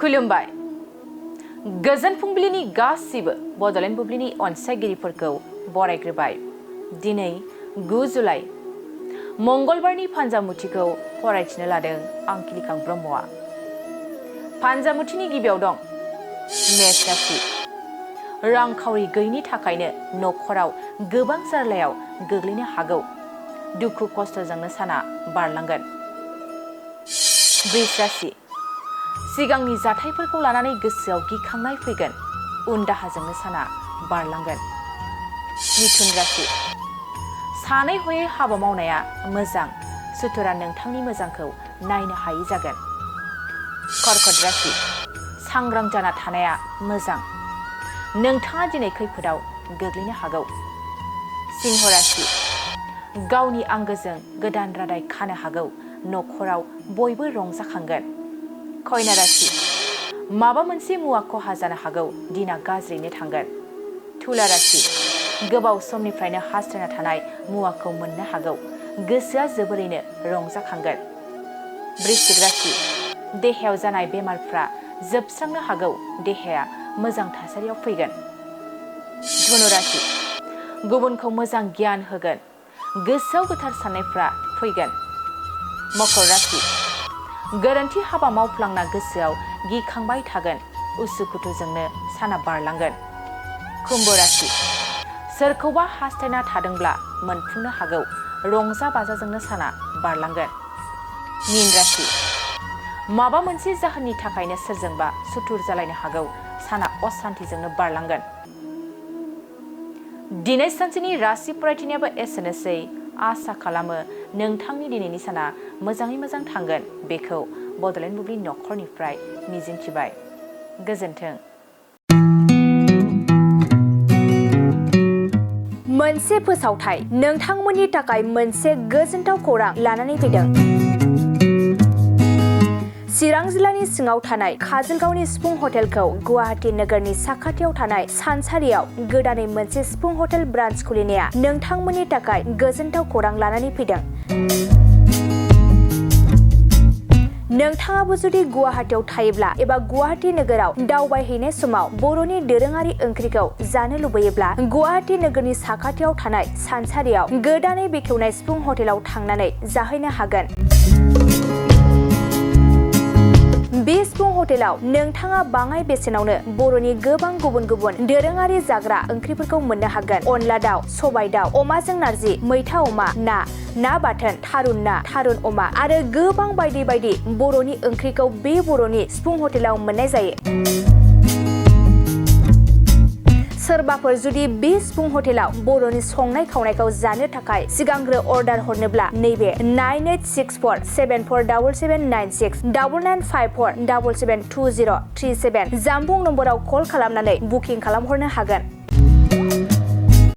खुलुमबाय गोजोन फुंबिलिनि गासिबो बड'लेण्ड बुब्लिनि अनसायगिरिफोरखौ बरायग्रोबाय। दिनै 9 जुलाइ मंगलबारनि फान्जामुथिखौ फरायथिनो लादों आं किलिकां ब्रह्मआ। फान्जामुथिनि गिबियाव दं मेष राशि। रांखावरि गैयिनि थाखायनो नखराव गोबां जारलायाव गोग्लैनो हागौ। दुखु खस्थजोंनो साना बारलांगोन। वृष राशि। सिगांनि जाथायफोरखौ लानानै गोसोआव गिखांनाय फैगोन। उन दाहाजोंनो साना बारलांगोन। मिथुन राशि। सानै हयै हाबा मावनाया मोजां। सुथुरा नोंथांनि मोजांखौ नायनो हायै जागोन। कर्कट राशि। सांग्रां जाना थानाया मोजां। नोंथाङा दिनै खैफोदाव गोग्लैनो हागौ। सिंह राशि। गावनि आंगोजों गोदान रादाय खानो हागौ। नखराव बयबो रंजाखांगोन। कन्या राशि। माबा मोनसे मुवा खहा जानो हागौ। दिना गाज्रियैनो थांगोन। तुला राशि। गोबाव समनिफ्रायनो हास्थायना थानाय मुवाखौ मोननो हागौ। गोसोआ जोबोरैनो रंजाखांगोन। वृश्चिक राशि। देहायाव जानाय बेमारफ्रा जोबस्रांनो हागौ। देहाया मोजां थासारियाव फैगोन। धनु राशि। गुबुनखौ मोजां गियान होगोन। गोसोआव गोथार साननायफ्रा फैगोन। मकर राशि। गोरोन्थि हाबा मावफ्लांना गोसोआव गिखांबाय थागोन। उसुखुथुजोंनो साना बारलांगोन। कुम्भ राशि। सोरखौबा हास्थायना थादोंब्ला मोनफुंनो हागौ। रंजा बाजाजोंनो साना बारलांगोन। मीन राशि। माबा मोनसे जाहोननि थाखायनो सोरजोंबा सुथुर जालायनो हागौ। साना असान्तिजोंनो बारलांगोन। दिनै सानसेनि राशि फरायथिनायाबो एसेनोसै। आसा खालामो नोंथांनि दिनैनि साना मोजाङै मोजां थांगोन। बेखौ बड'लेण्ड बुब्लि नखरनिफ्राय मिजिंथिबाय। गोजोन्थों। मोनसे फोसावथाय नोंथांमोननि थाखाय मोनसे गोजोनथाव खौरां लानानै फैदों। चिरां जिल्लानि सिङाव थानाय काजलगावनि सिफुं हटेलखौ गुवाहाटी नोगोरनि साखाथियाव थानाय सानसारियाव गोदानै मोनसे सिफुं हटेल ब्रान्च खुलिनाया नोंथांमोननि थाखाय गोजोनथाव खौरां लानानै फैदों। नोंथाङाबो जुदि गुवाहाटीयाव थायोब्ला एबा गुवाहाटी नोगोराव दावबायहैनाय समाव बर'नि दोरोङारि ओंख्रिखौ जानो लुबैयोब्ला गुवाहाटी नोगोरनि साखाथियाव थानाय सानसारियाव गोदानै बेखेवनाय सिफुं हटेलाव थांनानै जाहैनो हागोन। बे सिफुं हटेलाव नोंथाङा बाङाय बेसेनावनो बर'नि गोबां गुबुन गुबुन दोरोङारि जाग्रा ओंख्रिफोरखौ मोननो हागोन। अनला दाउ, सबाय दाउ, अमाजों नारजि, मैथा अमा, ना बाथोन, थारुन अमा आरो गोबां बायदि बायदि बर'नि ओंख्रिखौ बे बर'नि सिफुं हटेलाव मोननाय जायो। सोरबाफोर जुदि बे सिफुं हटेलाव बर'नि संनाय खावनायखौ जानो थाखाय सिगांग्रो अर्डार हरनोब्ला नैबे 9864747796 9954772037 जामबुं नम्बराव कल खालामनानै बुकिं खालामहरनो हागोन।